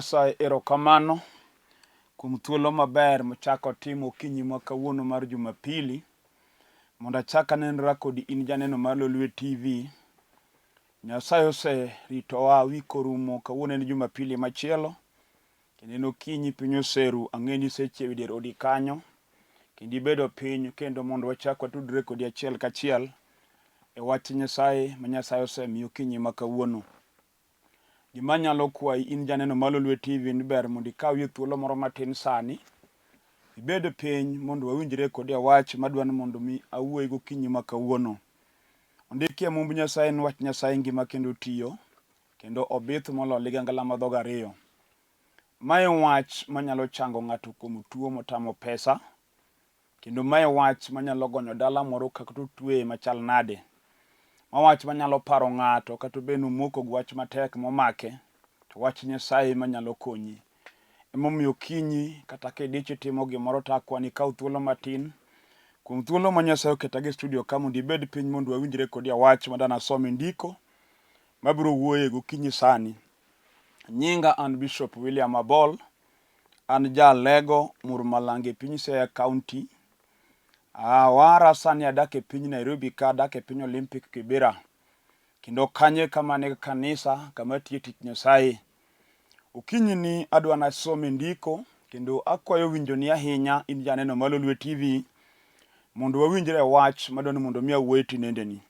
Nyasaye erokamano kuom thuolo maber mochako timo okinyi ma kawuono mar Jumapili mondo achak anenra kodi in janeno mar Lolwe TV. Nyasaye oseritowa wik orumo kawuono en Jumapili machielo kendo en okinyi piny oseru ang'e ni isechiew e dier odi kanyo kendo ibedo piny kendo mondo wachak watudre kodi achiel kachiel e wach Nyasaye ma Nyasaye osemiyo okinyi ma kawuono. Gima anyalo kwayi in janeno mar Lolwe TV ni ber mondo ikawie thuolo moro matin sani ibed piny mondo wawinjre kodi e wach madwa ni mondo mi awuoyi gokinyi ma kawuono. Ondiki e Mumb Nyasaye ni wach Nyasaye ngima kendo tiyo kendo obith moloyo ligangla ma dhoge ariyo. Mae wach manyalo chango ng'ato kuom tuo motamo pesa Kendo mae wach manyalo gonyo dala moro kata otweye machal nade. Ma wach manyalo paro ng'ato kata obed ni omoko gi wach matek momake, to wach Nyasaye ema nyalo konyi. Emomiyo okinyi kata kidich itimo gimoro to akwa ni ikaw thuolo matin kuom thuolo ma Nyasaye oketa gi e studio ka mondo ibed piny mondo wawinjre kodi e wach ma dana asom e ndiko mabiro wuoye gokinyi sani. Nyinga an Bishop William Abol. An ja Alego Murmalange e piny Siaya County. Awara sani adak e piny Nairobi ka adak e piny Olympic Kibera. Kendo kanyo e kama an e kanisa kama atiye tich Nyasaye. Okinyi ni adwa nasom e ndiko kendo akwayo winjoni ahinya in janeno mar Lolwe TV mondo wawinjre e wach madwa ni mondo mi awuoye tinendeni.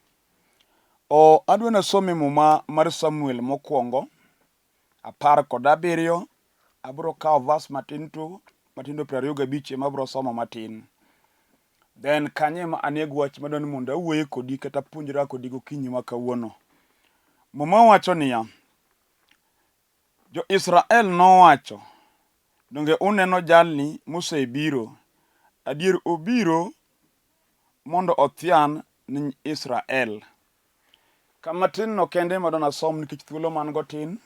O, adwa nasom e muma mar Samuel mokwongo 17, abiro kawo verse matin to matindo 25 ema abiro somo matin. Then kanyo ema anie gi wach madwa ni mondo awuoye kodi kata puonjra kodi gokinyi ma kawuono. Muma wacho niya, Jo-Israel nowacho, donge uneno jalni mosebiro? Adier obiro mondo othian ni Israel. Kama tin no kende ema dwa nasom nikech thuolo ma an go tin.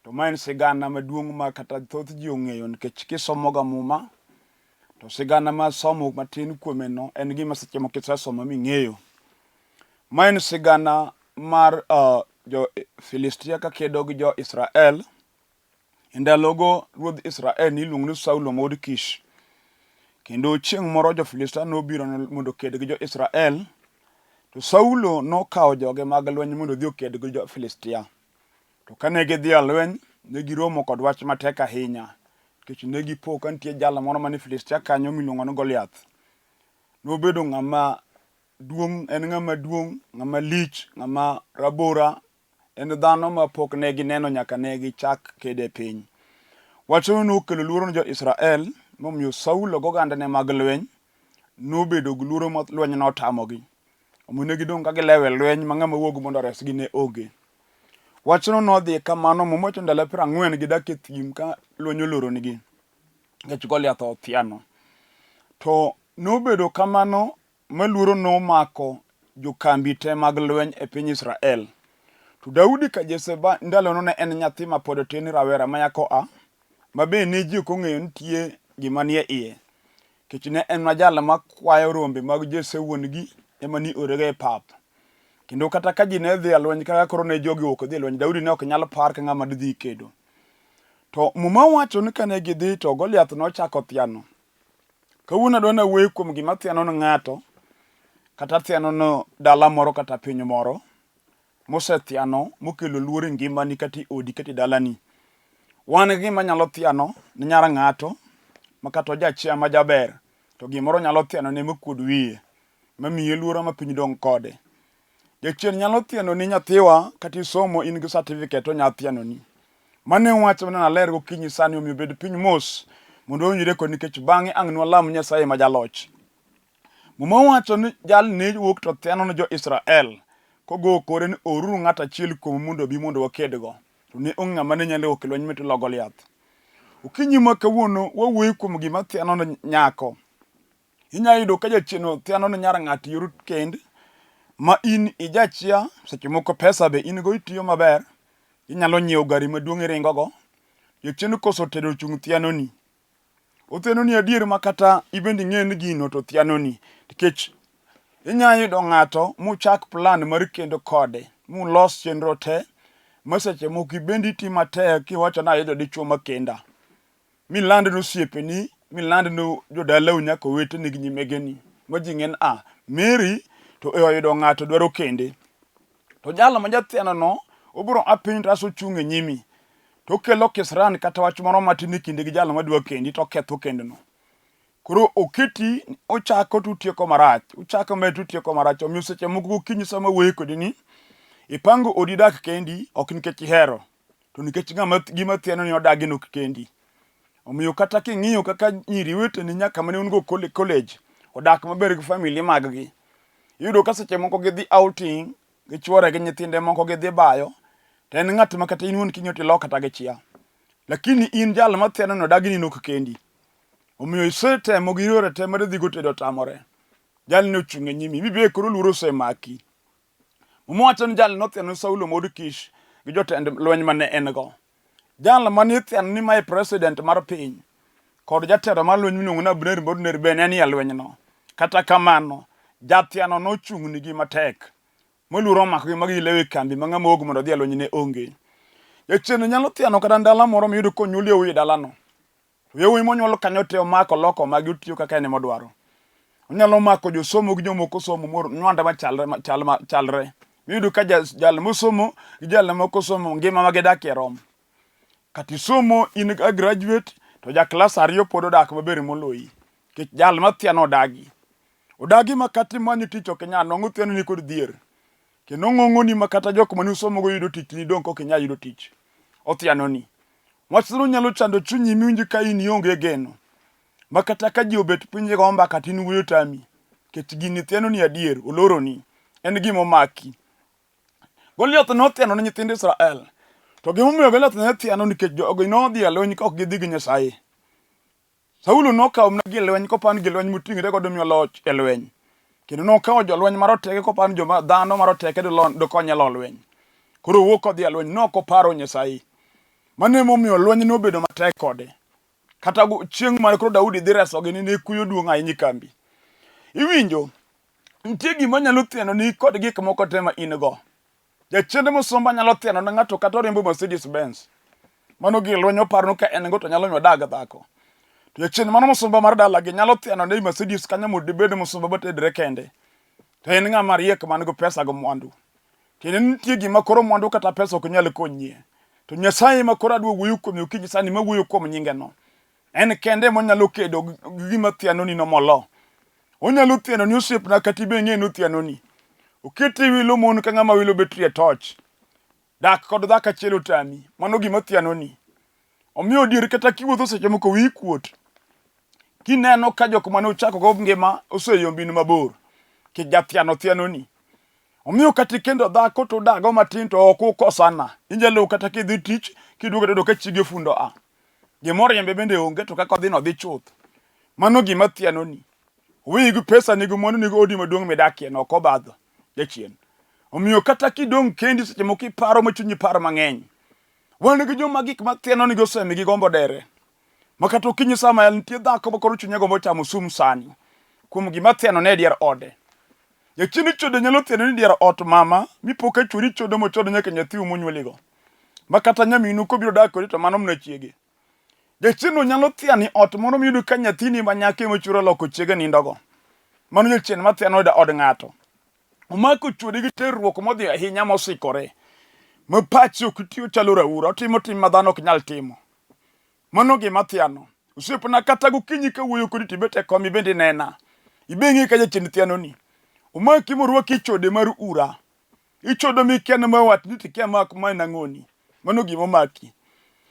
To ma en sigana maduong' ma kata thoth ji ong'eyo nikech kisomo ga muma to sigana ma asomo matin kuome no en gima seche moko isesomo ming'eyo. Ma en sigana mar uh, jo Filistia ka kedo gi jo Israel. E ndalogo ruodh Israel niluongo ni Saulo ma wuod Kish. Kendo chieng' moro jo-Filistia nobiro mondo oked gi jo-Israel, to Saulo nokawo joge mag lweny mondo odhi oked gi jo-Filistia. To kane gidhi e lweny, ne giromo kod wach matek ahinya, nikech ne gipo ka nitie jal moro mane Filistia kanyo miluongo ni Goliath. Nobedo ng'ama duong', en ng'ama duong', ng'ama lich, ng'ama rabora, En dhano ma pok ne gineno nyaka ne gichak kedo e piny. Wachno nokelo luoro ne jo-Israel, momiyo Saulo gogandane mag lweny nobedo gi luoro ma lweny notamogi. Omiyo ne gidong' ka gilewo e lweny ma ng'ama wuog mondo oresgi ne onge. Wachno nodhi kamano Muma wacho ndalo 40 gidak e thim ka lweny oloronigi nikech Goliath othiano. To nobedo kamano ma luoro nomako jokambi te mag lweny e piny Israel. To Daudi ka Jesse ba ndalono ne en nyathi ma pod tin rawera ma yako a, ma be ne ji ok ong'eyo ni nitie gima nie iye. Nikech ne en jal ma kwayo rombe mag Jesse wuon-gi ema ni orega e pap. Kendo kata ka ji ne dhi e lweny kaka koro ne jogi ok dhi e lweny, Daudi ne ok nyal par ka ng'ama didhi kedo. To Muma wacho ni kane gidhi to Goliath nochako thiano. Kawuono adwa nawuoyo kuom gima thiano ne ng'ato kata thiano ne dala moro kata piny moro mosethiano mokelo luoro e ngimani kata e odi kata e dalani. Wan gi gima nyalo thiano ne nyar ng'ato ma kata ojachia ma jaber to gimoro nyalo thianone makuod wiye mamiye luoro ma piny dong' kode. Jachien nyalo thianoni nyathiwa kata isomo in gi certificate onya thianoni. Mano e wach ma naler gokinyi sani omiyo bed piny mos mondo wawinjre kodi nikech bang'e ang' nwalam Nyasaye ma jaloch. Muma wacho ni jal ne wuok to thiano ne jo-Israel kogo kore ni oruru ng'at achiel kuomu mondo obi mondo wakedgo. To ne onge ng'ama ne nyalo wuok e lweny mi to lo Goliath. Okinyi ma kawuono wawuoyo kuom gima thiano ne nyako. Inya yudo ka jachien othiano ne nyar ng'ato yor kend ma in ijachia, seche moko pesa be in go itiyo maber, inyalo nyiewo gari maduong' iringo go. Jachien koso tedo chung' thianoni. Othianoni adier ma kata ibende ing'eyo ni gino to thianoni nikech inya yudo ng'ato muchak plan mar kendo kode mulos chenro te Ma seche moko ibendi iti matek kiwacho ni ayudo dichuo makenda. Miland ne osiepeni, miland ne jodalau nyaka oweteni gi nyimegeni. Ma ji ng'e ni a Mary to e oyudo ng'ato dwaro kende. To jalo ma jathiano no obiro a piny to aso ochung' e nyimi. To okelo kisran kata wach moro matin e kinde gi jalo madwa kendi to oketho kendno. Koro oketi ochako to utieko marach, uchako med to utieko marach. Omiyo seche moko gokinyi sama awuoyo kodi ni, ipango odi dak kendi ok nikech ihero, to nikech ng'ama gima thiano ni odagi nok kendi. Omiyo kata king'iyo kaka nyiri weteni nyaka mane un go college odak maber gi family maggi, iyudo ka seche moko gidhi outing gi chuore gi nyithinde moko gidhi bayo, to en ng'at ma kata in wuon king'iyo to ilok kata gi chia. Lakini in jal ma thiano ni odagi ni nok kendi. Omiyo isetemo gi yore te mar dhigo tedo otamore. Jalni ochung' e nyimi, mibe koro luoro osemaki. Muma wacho ni jal nothiano Saulo wuod Kish gi jotend lweny mane en go. Jal mane ithiano ni mae president mar piny kod jatelo mar lweny miluongo ni Abner wuod Ner be ne nie lwenyno. Kata kamano, jathiano nochung' nigi matek. Moluoro omakogi ma gilewo e kambi ma ng'ama owuok mondo odhi e lweny ne onge. Jachien nyalo thiano kata ndala moro miyud konyuol yawuoyi e dalano. To yawuoyi monyuol kanyo te omako loko magi otiyo kaka en ema odwaro. Onyalo mako josomo gi joma ok osomo mor nywanda machalre machal machalre. Miyudo ka jal mosomo gi jal ma ok osomo ngima ma gidakie rom. Kata isomo in a graduate to ja klas ariyo pod odak maber moloyi. Nikech jal mathiano odagi. Odagi ma kata imanyo tich ok inyal nwang'o thiano ni kod dhier. Kendo ong'ong'oni ma kata jok mane usomogo yudo tich nidong' kok inyal yudo tich. Othianoni. Wachno nyalo chando chunyi miwinj ka in ionge geno. Ma kata ka ji obet piny go mbaka to in wuoyo tami. Nikech gini thianoni adier, oloroni. En gima omaki. Goliath nothiano ne nyithind Israel. To gimomiyo Goliath ne thiano nikech jogi nodhi e lweny ka ok gidhi gi Nyasaye. Saulo nokawo mana gir lweny koparo ni gir lweny moting're godo miyo loch e lweny. Kendo nokawo jolweny maroteke koparo ni joma dhano maroteke dokonye lo lweny. Koro owuok kodhi e lweny, nok oparo Nyasaye. Mano emomiyo lweny nobedo matek kode. Kata chieng' mane koro Daudi dhi resogi ni ne kuyo duong' ahinya e kambi. Iwinjo, nitie gima nyalo thianoni kod gik moko te ma in go. Jachiende mosomba nyalo thiano ne ng'ato kata oriembo Mercedes Benz. Mano gir lweny oparo ni ka en go to nyalo miyo odag dhako. To jachien mano mosomba mar dalagi nyalo thiano ne Mercedes kanyo mondo ibed mosomba matedre kende. To en ng'ama riek man go pesa go mwandu. Tiende ni nitie gima koro mwandu kata pesa ok nyal konyie. To Nyasaye ma koro adwa wuoyo kuome okinyi sani ma wuoyo kuom nyingeno. En kende ema onyalo kedo gi gima thianonino molo. Onyalo thianoni osiepna kata ibe ing'e ni othianoni. Oketi wilo mon ka ng'ama wilo betri e toch. Dak kod dhako achiel otami. Mano gima thianoni. Omiyo odier kata kiwuotho seche moko wiyi kuot. Kineno ka jok mane uchako go ngima oseyombini mabor. Nikech jathiano thianoni. Omiyo kata ikendo dhako to udago matin to ok ukosana. Inyalo kata kidhi tich kiduogo to iyudo ka chiege fundo a. Gimoro riembe bende onge to kaka odhi no odhi chuth. Mano gima thianoni. Oweyi gi pesa ni gi mwandu ni gi odi maduong' midakie no ok obadho jachien. Omiyo kata kidong' kendi seche moko iparo ma chunyi paro mang'eny. Wan gi joma gik ma thianonigi osemigi gombo dere. Ma kata okinyi sama nitie dhako ma koro chunye gombo chamo sum sani kuom gima thianone e dier ode. Jachien chode nyalo thianoni dier ot mama mipo ka chwori chodo mochodo nyaka nyathiu monyuoligo. Ma kata nyaminu kobiro dak kodi to mano mana chiege. Jachien nyalo thiani ot moro miyudo ka nyathini ma nyako ema chwore oloko chiege nindogo. Mano jachien ma thiano od ng'ato. Omako chwori gi terruok modhi ahinya mosikore. Ma pache ok tiyo chalo raura, otimo tim ma dhano ok nyal timo. Mano gima thiano. Osiepna kata gokinyi kawuoyo kodi tibet e kom ibende inena. Ibe ing'e ka jachien thianoni. Omaki morwaki e chode mar ura. Ichodo mikia ni ma watni to ikia ma ma en ang'oni. Mano gima omaki.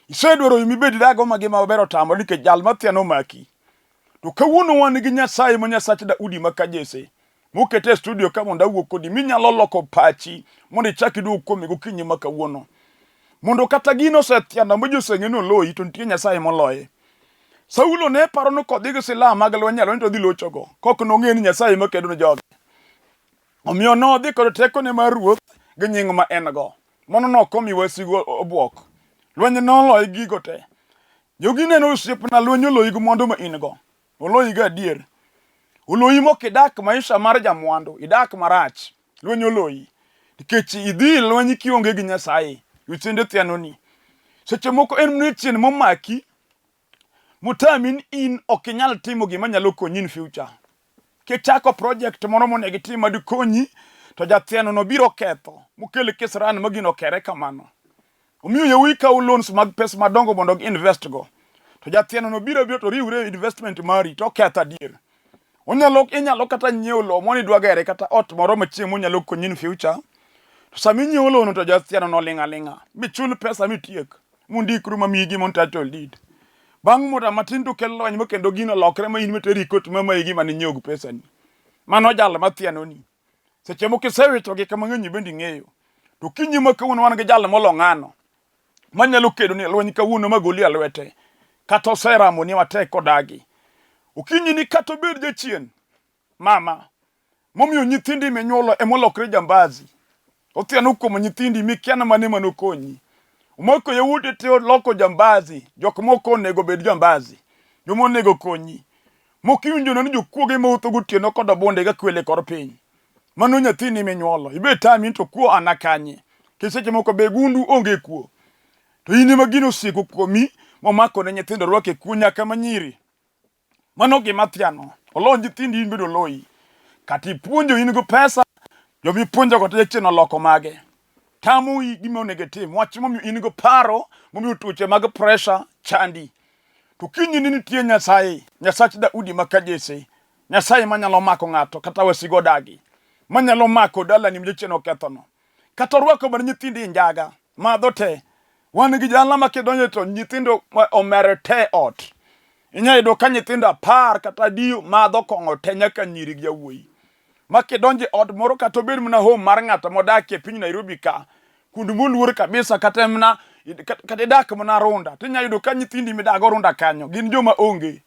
Isedwaro yo mibed dago ma gima maber otamore nikech jal mathiano omaki. To kawuono wan gi Nyasaye ma Nyasach Daudi ma ka Jesse mokete e studio ka mondo awuo kodi minyalo loko pachi mondo ichak iduog kuome gokinyi ma kawuono. Mondo kata gino osethiano ma ji oseng'e ni oloyi to nitie Nyasaye moloye. Saulo ne paro ni kodhi gi silaha mag lweny e lweny to odhi lochogo. Kok nong'eyo ni Nyasaye ema kedo ne joge. Omiyo nodhi kod tekone mar ruoth gi nying ma en go. Mano nokomi wasigu obwok. Lweny noloye gigo te. Jogi neno osiepna lweny oloyi gi mwandu ma in go. Oloyi ga adier. Oloyi mok idak maisha mar jamwandu, idak marach. Lweny oloyi. Nikech idhi lweny kionge gi Nyasaye. Jochiende thianoni. Seche moko en mana chien momaki motami ni in ok inyal timo gima nyalo konyi in future. Kichako project moro monego itim madikonyi to jathiano no biro ketho mokel kisran ma gino kere kamano. Omiyo yawuoyi kawo loans mag pesa madongo mondo gi invest go. To jathiano no biro biro to riwre e investment mari to oketho adier. Onyalo inyalo kata nyiewo lowo moro idwa gere kata ot moro machieng' monyalo konyi in future. To sama inyiewo lowo no to jathiano no oling' aling'a michul pesa mitiek mundikru mamiyi gima on title deed. Bang' muda matin to kel lweny ma kendo gino lokre ma in miteri e court ma mayi gima ninyiewo gi pesani. Mano jal mathianoni. Seche moko isewito gik mang'eny bende ing'eyo. To kinyi ma kawuono wan gi jal molo ng'ano manyalo kedo ni lweny kawuono ma goli e lwete kata oseramo ni matek kodagi. Okinyi ni kata obed jachien mama momiyo nyithindi minyuolo emolokre jambazi. Othiano kuom nyithindi mikia na mane manokonyi. Omako yawuoti te oloko jambazi. Jok moko onego bed jambazi. Joma onego konyi. Moko iwinjo ni jokuoge mawuotho gotieno kod obunde ka kwele kor piny. Mano nyathini minyuolo. Ibe tami to kuo ana kanye. Nikech seche moko be gundu onge kuo. To in ema gino osieko kuomi momako ne nyithindo rwake kuo nyaka manyiri. Mano gima thiano. Olo nyithindi in bende oloyi. Kata ipuonjo in go pesa, joma ipuonjogo to jachien oloko mage. Tamo gima onego itim. Wach momiyo in go paro, momiyo tuoche mag pressure chandi. To kinyi ni nitie Nyasaye, Nyasach Daudi ma ka Jesse, Nyasaye manyalo mako ng'ato kata wasigu odagi, manyalo mako dalani ma jachien okethono. Kata orwako mana nyithindi e njaga, madho te. Wan gi dala ma kidonjo to nyithindo omer te ot. Inyalo yudo ka nyithindo apar kata adi madho kong'o te nyaka nyiri gi yawuoyi. Ma kidonjo e ot moro kata obed mana home mar ng'ato modak e piny Nairobi ka, kuond moluor kabisa kata mana kata idak mana Runda, tinyalo yudo ka nyithindi midago Runda kanyo gin joma onge.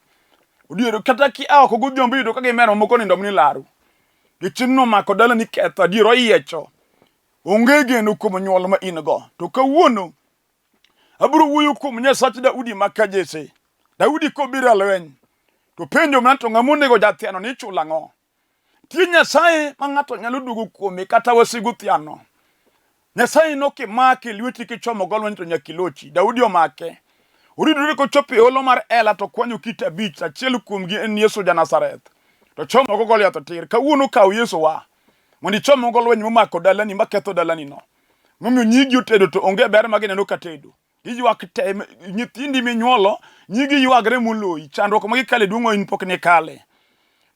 Odiero kata kia oko godhiambo iyudo ka gimer mamoko nindo mana e laro. Jachien nomako dalani ketho adier oyiecho. Onge geno kuom nyuol ma in go. To kawuono abiro wuoyo kuom Nyasach Daudi ma ka Jesse. Daudi kobiro e lweny to penjo mana to ng'ama onego jathiano ni ichulo ang'o? Nitie Nyasaye ma ng'ato nyalo duogo kuome kata wasigu thiano. Nyasaye nokimake lweti kichomo go lweny to nyaka ilochi. Daudi omake. Oridore kochopo e holo mar Ela to kwanyo kite abich, achiel kuomgi en Yesu ja-Nazareth. To chomo go Goliath tir. Kawuono kaw Yesu wa mondo ichom go lweny momako dalani maketho dalani no. Momiyo nyigi otedo to onge ber ma gineno ka tedo. Giywak te nyithindi minyuolo nyigi ywagre moloyi. Chandruok ma gikale duong' in pok nikale.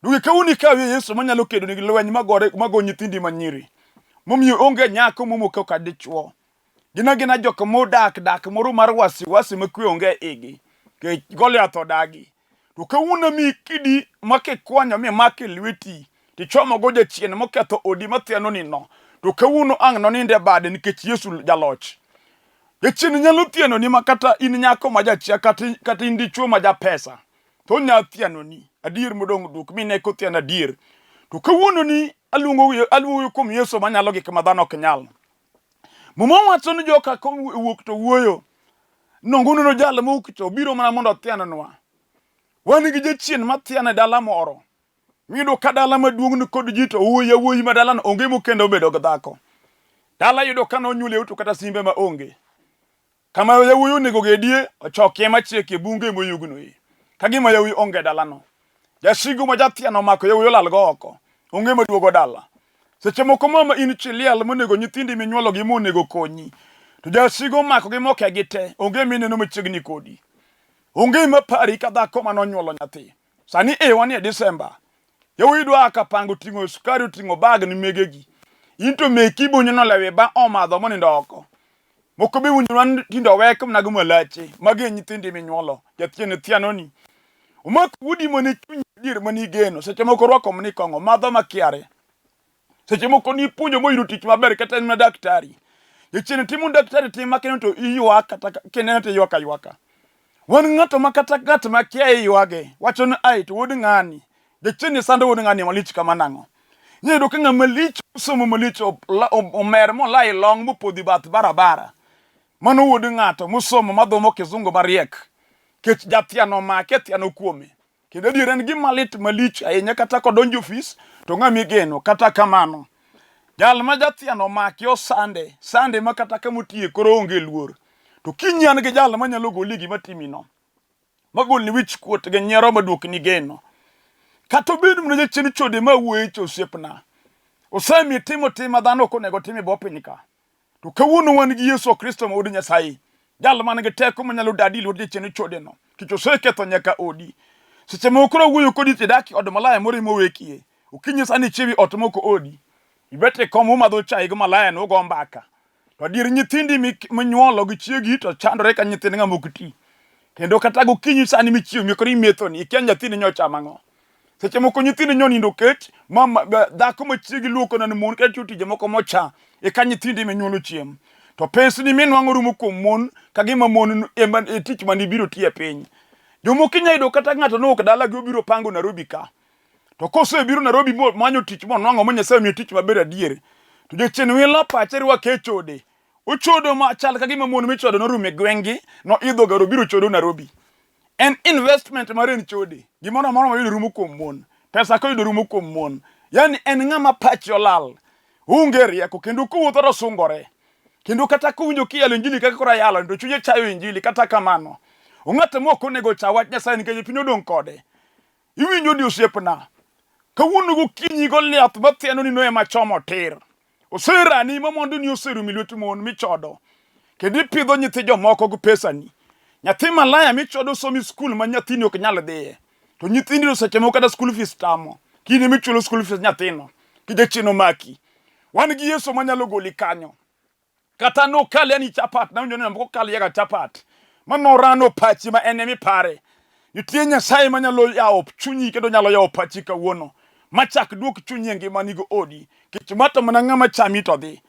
Duge kawuono ikawie Yesu manyalo kedo nigi lweny magore mago nyithindi manyiri. Momiyo onge nyako momoko ka dichuo. Gin agina jok modak dak moro mar wasiwasi ma kwe onge e igi. Nikech Goliath odagi. To kawuono amiyi kidi ma kikwanyo mi mako e lweti, tichomogo jachien moketho odi mathianoni no. To kawuono ang' nonind e bade nikech Yesu jaloch. Jachien nyalo thianoni ma kata in nyako ma jachia kata, kata in dichuo ma japesa. To onya thianoni adier modong' duk mine kothiano adier. To kawuono ni aluongo aluongo kuom Yesu manyalo gik ma dhano ok nyal. Muma wacho ni joka kowuok to wuoyo. Nongo jal mowuok to obiro mana mondo othianwa. Wan gi jachien mathiano e dala moro. Miyudo ka dala maduong' ni kod ji to wuoyi yawuoyi ma dalano onge mokendo obedo gi dhako. Dala yudo ka nonyuol to kata simbe ma onge. Kama yawuoyi onego gedie ochokie machiek e bunge moyugnoe. Ka gima yawuoyi onge e dalano. Jasigu ma jathiano omako yawuoyi olal go oko. Onge maduogo dala. Seche moko mama in chi liel monego nyithindi minyuolo gi monego konyi. To jasigu omako gi moke gi te. Onge mineno machiegni kodi. Onge mapari ka dhako mane onyuolo nyathi. Sani e wanie Desemba. Yawuoyi dwa ka pango ting'o sukari oting'o bag ni megegi. In to meki bonyo nolewe ba omadho monindo oko. Moko be winjo wan tinde owek mana gi malache. Magi e nyithindi minyuolo. Jachien thianoni. Omako wuodi mane chunyi adier mane igeno. Seche moko orwako mani kong'o, madho makiare. Seche moko nipuonjo moyudo tich maber kata en mana daktari. Jachien timo daktari tim ma kineno to iywak kata kineno to iywak aywaka. Wan ng'ato ma kata ng'at ma kia iywage. Wacho ni ai to wuod ng'ani. Jachien ni sando wuod ng'ani malich kama nang'o? Inyalo yudo ka ng'ama lich osomo malich omer molai long mopodho e bath barabara. Mano wuod ng'ato mosomo madhomo kizungu mariek. Kech jathiano omake thiano kuome. Kendo adier en gima lit malich ahinya kata kodonjo ofis to ng'ama igeno. Kata kamano, Jal ma jathiano omaki osande, sande ma kata kama otiye koro onge luor. To kinyi an gi jal manyalo goli gima timino. Magolni wich kuot gi nyiero maduokni geno. Kata obed mana jachien chode ma wuoye cha osiepna. Osemiyo itimo tim ma dhano ok onego tim e bwo piny ka. To kawuono wan gi Yesu Kristo ma Wuod Nyasaye, jal man gi teko manyalo dadi lwet jachien chodeno, kech oseketho nyaka odi. Seche moko koro awuoyo kodi to idak e od malaya moro ema owekie. Okinyi sani ichiewi ot moko odi. Ibet e kom umadho chai gi malaya no ugo mbaka. To adier nyithindi minyuolo gi chiegi to chandore ka nyithind ng'ama ok ti. Kendo kata gokinyi sani michiew mi koro imethoni, ikia nyathini nyochamo ang'o. Seche moko nyithindi nyonindo kech, ma dhako ma chiegi luoko ne mon kata tiyo tije moko mocha, eka nyithindi minyuolo chiem. To pesni minwang'o rumo kuom mon ka gima mon ema e tich mane ibiro tiyo e piny. Jomoko inya yudo kata ng'ato nowuok dalagi obiro pango Nairobi ka. To kosebiro Nairobi momanyo tich monwang'o ma Nyasaye omiye tich maber adier, to jachien wilo pache rwake e chode. Ochodo ma chal ka gima mon michodo norumo e gweng'gi, noidho gari obiro chodo Nairobi. En investment mar en chode. Gimoro amora mayudo rumo kuom mon. Pesa koyudo rumo kuom mon. Yani en ng'ama pache olal. Onge rieko kendo kowuotho to sungore. Kendo kata kowinjo kiyalo injili kaka koro ayalo to chunye chayo injili kata kamano. Ong'at mok onego ocha wach Nyasaye nikech piny odong' kode. Iwinjo ni osiepna. Kawuono gokinyi Goliath mathiano ni no ema chomo tir. Oserani ma mondo ni oserumo e lwet mon michodo. Kendo ipidho nyithi jomoko gi pesani. Nyathi malaya michodo somo e skul ma nyathini ok nyal dhiye. To nyithindi to seche moko kata school fees tamo. Kinde michulo school fees nyathino, ki jachien omaki. Wan gi Yesu manyalo goli kanyo. Kata nokal yani chapat, nawinjo ni moko kal yaga chapat. Ma norano pachi ma en ema ipare. Nitie Nyasaye manyalo yawo chunyi kendo nyalo yawo pachi kawuono. Machak duok chunyi e ngimani go odi. Kech ma to mana ng'ama chami to dhi.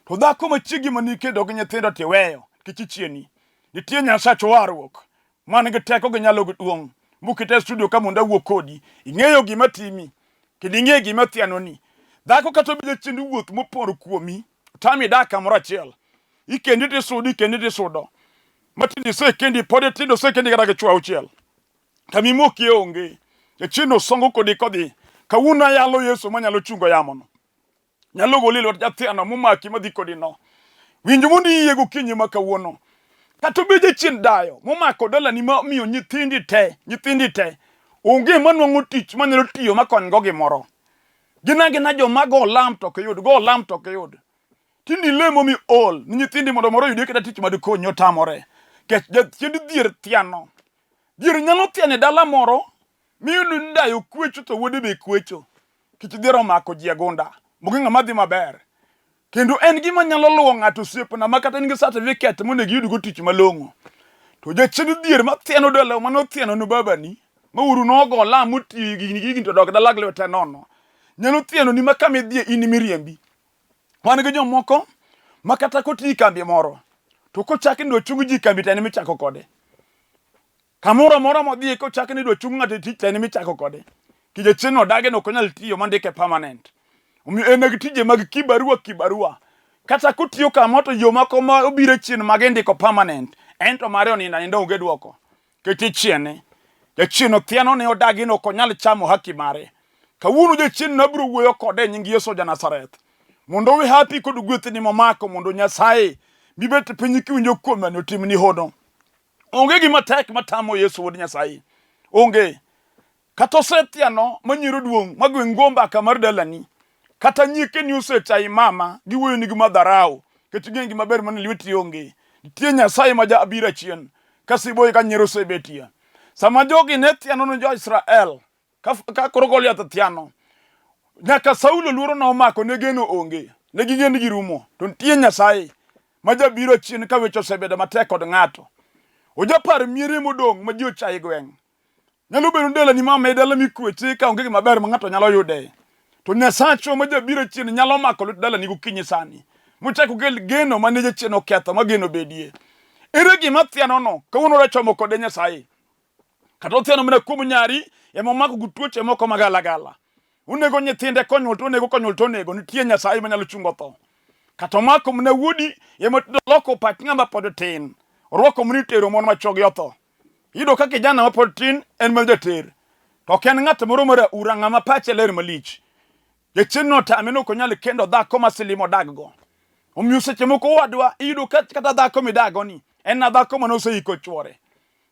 To dhako machiegi mani kedo gi nyithindo tiweyo kech ichieni. Nitie Nyasach warruok man gi teko gi nyalo gi duong'. Mokete e studio ka mondo awuo kodi. Ing'eyo gima timi kendo ing'eyo gima thianoni. Dhako kata obedo chiend wuoth mopor kuomi, tami dak kamoro achiel. Ikendi tisudo, ikendi tisudo. Matinde isekendi, pod itindo osekendi kata gi chwo auchiel. Kama imokie onge. Jachien osongo kodi kodhi. Kawuono ayalo Yesu manyalo chungo yamono. Nyalo goli e lwet jathiano momaki madhi kodi no. Winj mondo iyie gokinyi ma kawuono. Kata obed jachien dayo momako dalani ma omiyo nyithindi te, nyithindi te onge manwang'o tich manyalo tiyo makonygo gimoro. Gin agina joma go lam to ok yud, go lam to ok yud. Tinde ilemo mi ol ni nyithindi mondo moro oyudie kata tich madikonyi otamore. Kech jachiend dhier thiano. Dhier nyalo thiano e dala moro miyud ni dayo kwecho to wuode be kwecho. Kech dhier omako ji agunda. Onge ng'ama dhi maber. Kendo en gima nyalo luwo ng'ato osiepna ma kata in gi certificate monego iyudgo tich malong'o. To jachien dhier ma thiano dalau mane othiano ne babani ma uru nogo olam motiyo gini gi gini to dok dala gi lwete nono. Nyalo thiano ni ma kama idhiye in miriembi. Wan gi jomoko ma kata kotiyo e kambi moro to kochak ni dwa chung ji kambi to en michako kode. Kamoro amora modhiye kochak ni idwa chung ng'ato e tich to en michako kode. Ki jachien odage no ok onyal tiyo mandike permanent. Omiyo en gi tije mag kibarua kibarua. Kata kotiyo kamo to yo moko ma obiro chien mag indiko permanent. En to mare onindo aninda onge dwoko. Kech ichiene. Jachien othiano ne odagi no ok onyal chamo haki mare. Kawuono jachien nabiro wuoyo kode e nying Yesu ja Nazareth. Mondo owe hapi kod gwethni momako mondo Nyasaye mibet piny kiwinjo kuome ni otimni hono. Onge gima tek matamo Yesu wuod Nyasaye. Onge. Kata osethiano manyiero duong' ma gweng' go mbaka mar dalani. Kata nyikeni osechayi mama giwuoyo ni gi madharau. Kech ing'e gima ber mana lweti onge. Nitie Nyasaye ma ja abira chien. Ka siboyi ka nyiero osebetie. Sama jogi ne thiano ne jo-Israel, ka koro Goliath thiano, nyaka Saulo luoro nomako ne geno onge. Ne ging'e ni girumo. To nitie Nyasaye ma jabiro chien ka weche osebedo matek kod ng'ato. Ojapar miere modong' ma ji ochayo e gweng'. Nyalo bedo ni dalani mama e dala mikweche ka onge gima ber ma ng'ato nyalo yude. To Nyasachwa ma jabiro chien nyalo mako lwet dalani gokinyi sani. Mochak okel geno mane jachien oketho ma geno bedie. Ere gima thianono kawuono rachomo kode Nyasaye? Kata othiano mana kuom nyari ema omako gi tuoche moko magalagala. Onego nyithinde konyuol to onego konyuol to onego. Nitie Nyasaye manyalo chungo tho. Kata omako mana wuodi ema loko pach ng'ama pod tin. Orwako mana itero mon ma chwogi otho. Iyudo ka kijana ma pod tin en mana jater. To ok en ng'at moro mar aura ng'ama pache ler malich. Jachien notame ni ok onyal kendo dhako ma silim odaggo. Omiyo seche moko wadwa iyudo ka kata dhako midaggo ni en na dhako mane oseiko chwore.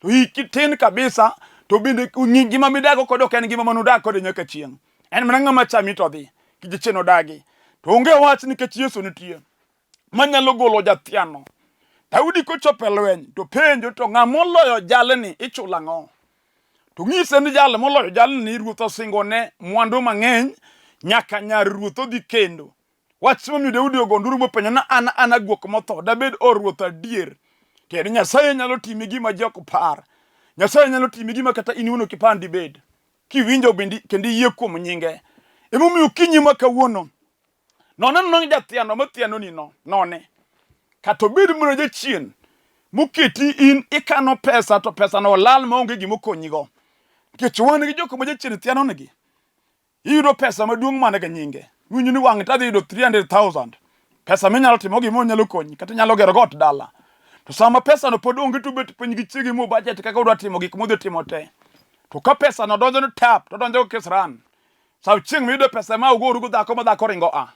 To hiki tin kabisa to bende ngima midago kode ok en ngima mane udag kode nyaka chieng'. En mana ng'ama chami to dhi. Jachien odagi. To onge wach nikech Yesu nitie manyalo golo jathiano. Daudi kochopo e lweny to penjo to ng'a moloyo jalni ichulo ang'o? To ng'ise ni jal moloyo jalni ruoth osingone mwandu mang'eny nyaka nyar ruoth odhi kendo. Wach momiyo Daudi ogo nduru mopenjo na an an aguok motho dabed or ruoth adier. Tiende Nyasaye nyalo timi gima ji ok par. Nyasaye nyalo timi gima kata in iwuon ok ipar dibed. Kiwinjo bende kendo iyie kuom nyinge. Emomiyo okinyi ma kawuono noneno nang' jathiano mathianoni no none. Kata obed mana jachien moketi in ikano pesa to pesa no olal maonge gima okonyigo. Nikech wan gi jok ma jachien thianonegi. Iyudo pesa maduong' mana gi nyinge. Iwinjo ni wang' to adhi yudo 300,000. Pesa minyalo timo gima nyalo konyi kata inyalo gero got dala. To sama pesa no pod onge to ubet piny gi chiegi mu budget kaka udwa timo gik mudhi timo te. To ka pesa no donjo ni tap to donjo kisran. Sa chieng' miyudo pesa ma ugoru go dhako ma dhako ringo a.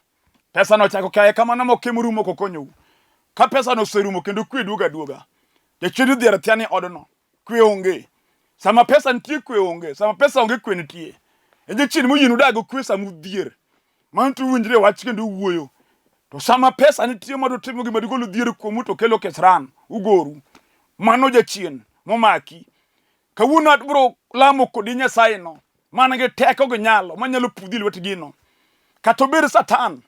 Pesa no ochako kaye kamano mok emorumo ok okonyou. Ka pesa no oserumo kendo kwe duogo aduoga. Jachien odhi athiana ni odno. Kwe onge. Sama pesa nitie kwe onge. Sama pesa onge kwe nitie. E jachien moyienu dag kwe sama udhier. Mano to uwinjre wach kendo uwuoyo. To sama pesa nitie ma dutimo gima digol dhier kuomu to kelo kesran ugoru. Mano jachien momaki. Kawuono abiro lamo kodi Nyasaye no man gi teko gi nyalo manyalo pudhi lwet gino. Kata obed Satan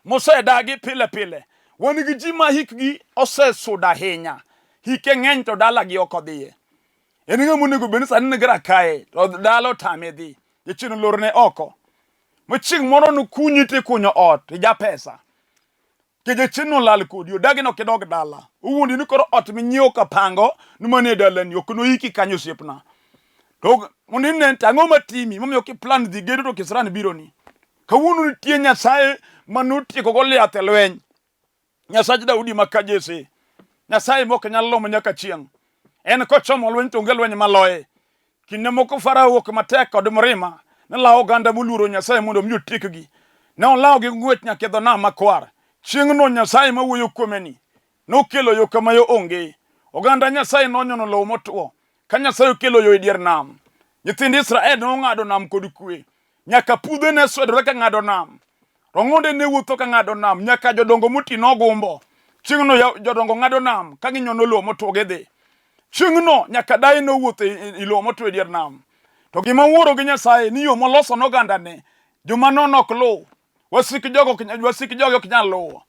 mosedagi pile pile. Wan gi ji ma hikgi osesudo ahinya. Hike ng'eny to dalagi ok odhiye. En ng'ama onego bed ni sani nigi rakaye to dala otame dhi. Jachien olorne oko. Ma chieng' moro nokunyi tikunyo ot ija pesa. Ke jachien nolal kodi odagi nok idog dala. Owuondi ni koro ot minyiewo kapango ni mane dalani ok noiki kanyo osiepna. To mondo ine to ang'o matimi momiyo kiplan dhi gedo to kisran bironi. Kawuono nitie Nyasaye ma notieko Goliath e lweny. Nyasach Daudi ma ka Jesse. Nyasaye mok nyal lomo nyaka chieng'. En kochomo lweny to onge lweny maloye. Kinde moko Farao wuok matek kod mrima ne lawo oganda moluoro Nyasaye mondo omi otiekgi. Ne olawogi gi ng'wech nyaka e dho nam makwar. Chieng'no Nyasaye mawuoyo kuomeni nokelo yo kama yo onge. Oganda Nyasaye nonyono lowo motwo ka Nyasaye okelo yo e dier nam. Nyithind Israel nong'ado nam kod kwe. Nyaka pudhe ne swedore ka ng'ado nam. Rong'onde ne wuotho ka ng'ado nam. Nyaka jodongo moti nogumbo. Chieng'no jodongo ng'ado nam ka ginyono lowo motwo gidhi. Chieng'no nyaka daye nowuotho e lowo motwo e dier nam. To gima wuoro gi Nyasaye ni yo moloso nogandane joma nono ok luw. Wasik jogo wasik jogi ok nyal luwo.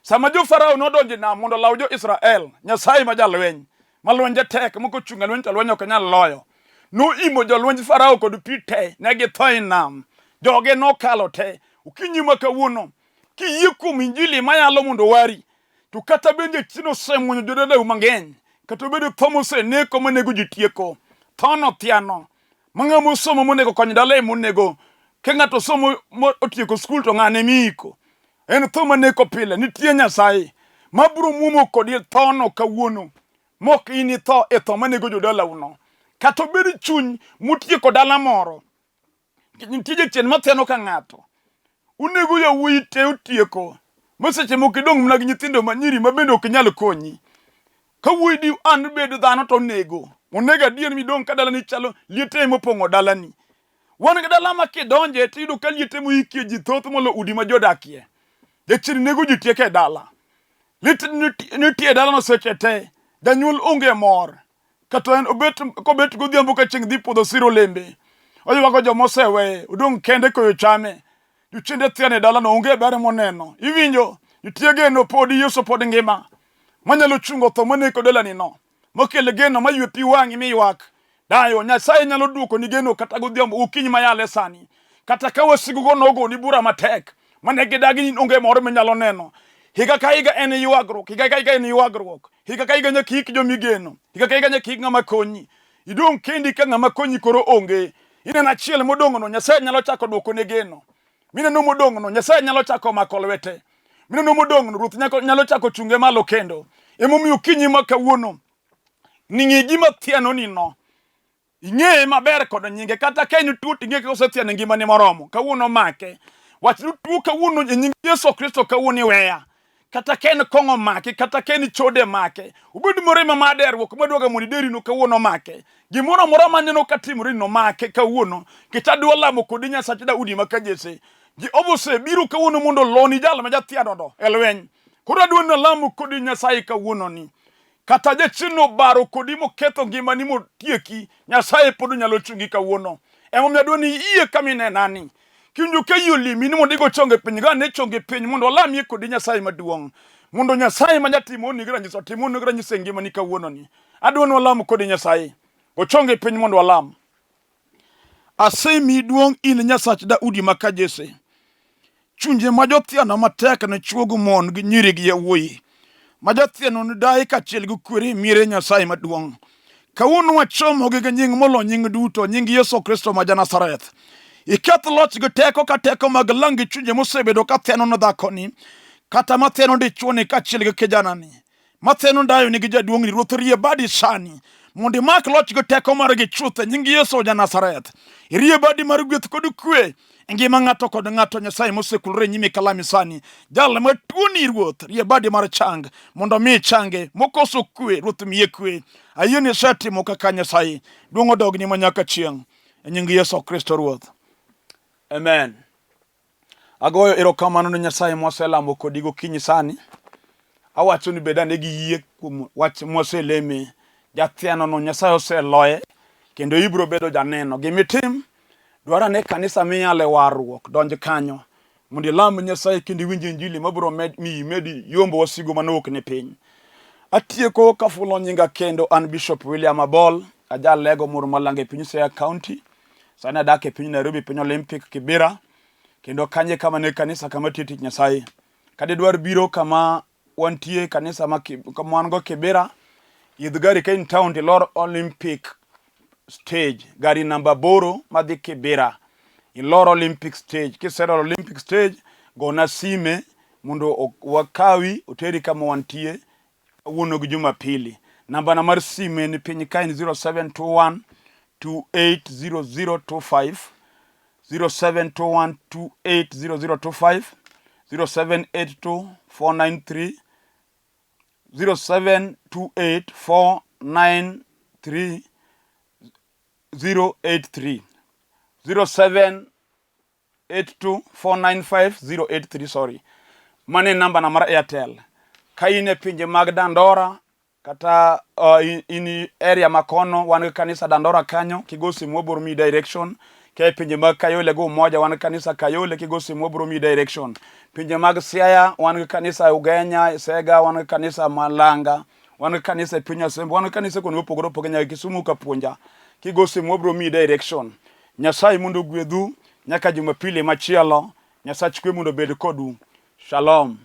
Sama jo Farao nodonjo e nam mondo olaw jo-Israel, Nyasaye ma jalweny, ma lwenje tek, moko ochung' e lweny to lweny ok nyal loyo. Noimo jolwenj Farao kod pi te, ne githo e nam. Joge nokalo te. Okinyi ma kawuono, kiyie kuom Injili mayalo mondo owari, to kata bed jachien osemuonyo jodalau mang'eny, kata obedo tho moseneko manego ji tieko, thono thiano, ma ng'ama osomo monego kony dala ema onego ka ng'ato osomo otieko skul to ng'ane miiko en tho maneko pile nitie nyasaye ma biro muomo kodi thono kawuono mok in itho e tho manego jodalauno kata obed chuny motieko dala moro nitie jachien mathiano ka ng'ato unego yawuoyi te otieko ma seche moko idong' mana gi nyithindo ma nyiri ma bende ok nyal konyi ka wuoyi di an bed dhano to onego onego adier midong' ka dalani chalo liete mopong'o dalani wan gi dala ma kidonje tiyudo ka liete moikie ji thoth molo udi ma jodakie jachien nego ji tieko e dala lit nitie e dalano seche te janyuol onge mor kata en obet kobet godhiambo ka chieng' dhi podho siro olembe oywago joma oseweye odong' kende koyo chame jochiende thian e dalano onge ber moneno iwinjo nitie geno podi Yesu pod ngima manyalo chungo tho maneko dalani no mokel geno maywe pi wang'i miywak dayo Nyasaye nyalo duoko ni geno kata godhiambo okinyi mayale sani kata ka wasigugo nogoni bura matek mane gidagi ni onge moro minyalo neno higa ka higa en ywagruok higa ka higa en ywagruok higa ka higa nyaka ik jomigeno higa ka higa nyaka ik ng'ama konyi idong' kendi ka ng'ama konyi koro onge ineno achiel modong'no nyasaye nyalo chako duoko ne geno mineno modong'no nyasaye nyalo chako mako lwete mineno modong'no ruoth nyalo chako chunge malo kendo emomiyo kinyi ma kawuono ning'i gima thianoni no ing'eye maber kod nyinge kata ka en tuo to ing'e kaka osethiano ngimani moromo kawuono make Wach ni tuo kawuono e nying Yesu Kristo kawuono iweya. Kata ka en kong'o make, kata ka en chode make, obed morema mar derruok madwaga mondo iderino kawuono make. Gimoro amora maneno ka timore no make kawuono, nikech adwa lamo kodi Nyasach Daudi ma ka Jesse. Jehova osebiro kawuono mondo oloni jal ma jathianono e lweny. Koro adwa ni alamo kodi Nyasaye kawuononi. Kata jachien obaro kodi moketho ngimani motieki, Nyasaye pod nyalo chungi kawuono. Emomiyo adwa ni iyie kama inenani. Kiwinjo ka yie olimi ni mondo igo chonge piny, go ane chonge piny mondo walamie kodi Nyasaye maduong'. Mondo Nyasaye ma jatimo honni gi ranyisi otim honni gi ranyisi e ngimani kawuononi. Adwa ni walam kodi Nyasaye. Go chonge piny mondo walam. Asemiyi duong' in Nyasach Daudi ma ka Jesse. Chunje ma jothiano matek ne chwo gi mon gi nyiri gi yawuoyi ma jothiano ni daye kaachiel gi kwere e miere Nyasaye maduong'. Kawuono wachomogi gi nying molo nying duto, nying Yesu Kristo ma ja-Nazareth. Iketh loch gi teko ka teko mag lang gi chunje mosebedo ka thiano ne dhakoni, kata ma thiano dichwoni kaachiel gi kijanani. Matheno ndayo nigi jaduong'ni, Ruoth rie badi sani mondo imak loch gi teko margi chuth e nying Yesu ja Nazareth. Irie badi mar gweth kod kwe e ngima ng'ato kod ng'ato Nyasaye mosekulore e nyimi kalami sani. Jal ma tuoni Ruoth, rie badi mar chang mondo mi ichange, mokoso kwe Ruoth miye kwe. Ayie ni isetimo kaka Nyasaye. Duong' odogni ma nyaka chieng' e nying Yesu Kristo Ruoth. Amen. Agoyo erokamano ne Nyasaye mwaselamo kodi gokinyi sani. Awacho ni bed ane gi yie kuom wach mwaseleme. Jathiano no Nyasaye oseloye kendo ibiro bedo janeno. Gimitim, dwar ane kanisa miyale warruok, donj kanyo mondo ilam Nyasaye kendo iwinj injili mabiro med, miyi med yombo wasigu manowuok ni piny. Atieko kafulo nyinga kendo an Bishop William Abol, ajalego moro malanga e piny Siaya County. Sani adak e piny Nairobi, piny Olympic, Kibera, kendo kanye kama ne kanisa kama tiyo tich Nyasaye. Ka didwar biro kama wantie kanisa ma kama wan go Kibera, idh gari ka in town to ilor Olympic stage, gari namba 8 madhi Kibera. Ilor Olympic stage, kiseloro Olympic stage, gona sime mondo wakawi oteri kama wantie kawuono gi Jumapili. Nambana mar sime ni piny ka en 0721 280025 0721 280025 0782 493 0728 493 083 07 82495 sorry mano e namba na mar Airtel ka in e pinje mag Dandora kata in, in area ma kono wan gi kanisa Dandora kanyo kigo simu wabiro miyi direction ka e pinje mag Kayole gi Umoja wan gi kanisa Kayole kigo simu wabiro miyi direction pinje mag Siaya wan gi kanisa Ugenya Sega wan gi kanisa Malanga wan gi kanisa e piny Asembo wan gi kanisa kuonde mopogore opogore nyaka Kisumu Kapuonja kigo simu wabiro miyi direction Nyasaye mondo ogwedhu nyaka Jumapili machielo. Nyasach kwe mondo obed kodu. Shalom.